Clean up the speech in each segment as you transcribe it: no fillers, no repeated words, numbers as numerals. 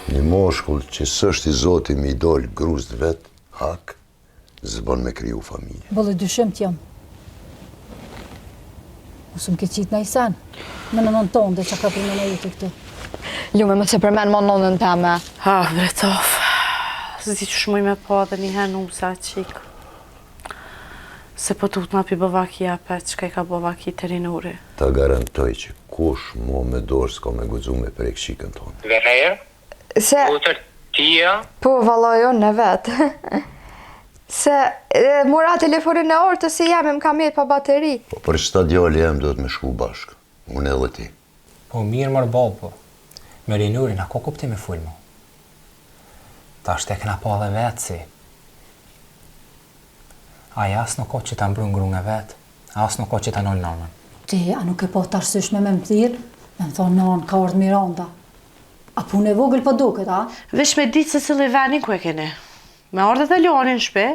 Një moshkull që s'është i zoti me i dol grus vet hak, s'bën me kriju familje. Boll e dyshimtë jam. Mos më ke qitë naj sen. Me nënën tonde që ka për me jetë këtu. Lume, mos e përmen mo nënën teme. Ha, bre tof. S'di qysh muj me pa edhe një herë nuse atë qikë. Se po tutna pi bo vaki apet, çka i ka bo vaki te Rinuri. Ta garantoj që kush mo me dorë s'ka me guxu me prek qikën tonë. Venera? Se... Motër, ti a? Po, vallaj unë vetë. Se mora telefonin e Ortës se jemi më ka met pa bateri. Po për qëta djali jem duhet me shku bashkë, unë edhe ti. Po mirë mor babë po. Me Rinurin a ka kuptim me fol mo. Tash e kena pa dhe vetë si. Ai as nuk ka që ta mbrun grun e vet, as nuk ka që ta nal nanën. Ti, a nuk e pa të arsyeshme me më thirrë, me më thonë nanë, ka ardhë Miranda. A punë e vogël po duket, a? Veç me ditë se cili venin ku e keni. Me ardhë edhe Luani në shpi,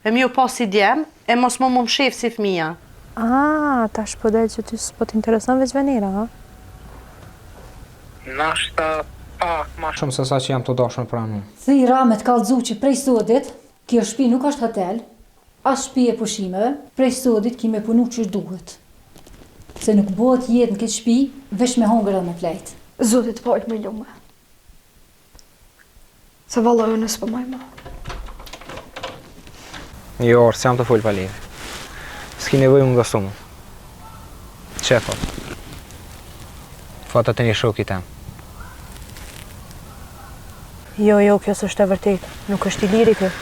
e me ju pa si djem, e mos mo mu mshef si fëmija. Ah, tash po del që ty s'po t'intereson veç Venera, a? Nashta pak ma Shumë se sa që jam tu dashur me pranu. Thirra me të kallxu që prej sodit, kjo shpi nuk është hotel, as shpi e pushimeve, prej sodit ki me punu qysh duhet. Se nuk bëhet jetë në këtë shpi veç me hongër edhe me flejt. Zoti të faltë moj Lume. Se vallaj unë s'po maj ma. Jo, orë, s'jam tu fol pa lidhje. S'ki nevojë me ngosu mu. Qe fot? Fotot e një shoki tem. Jo, jo, kjo s'është e vërtetë. Nuk është Iliri ky.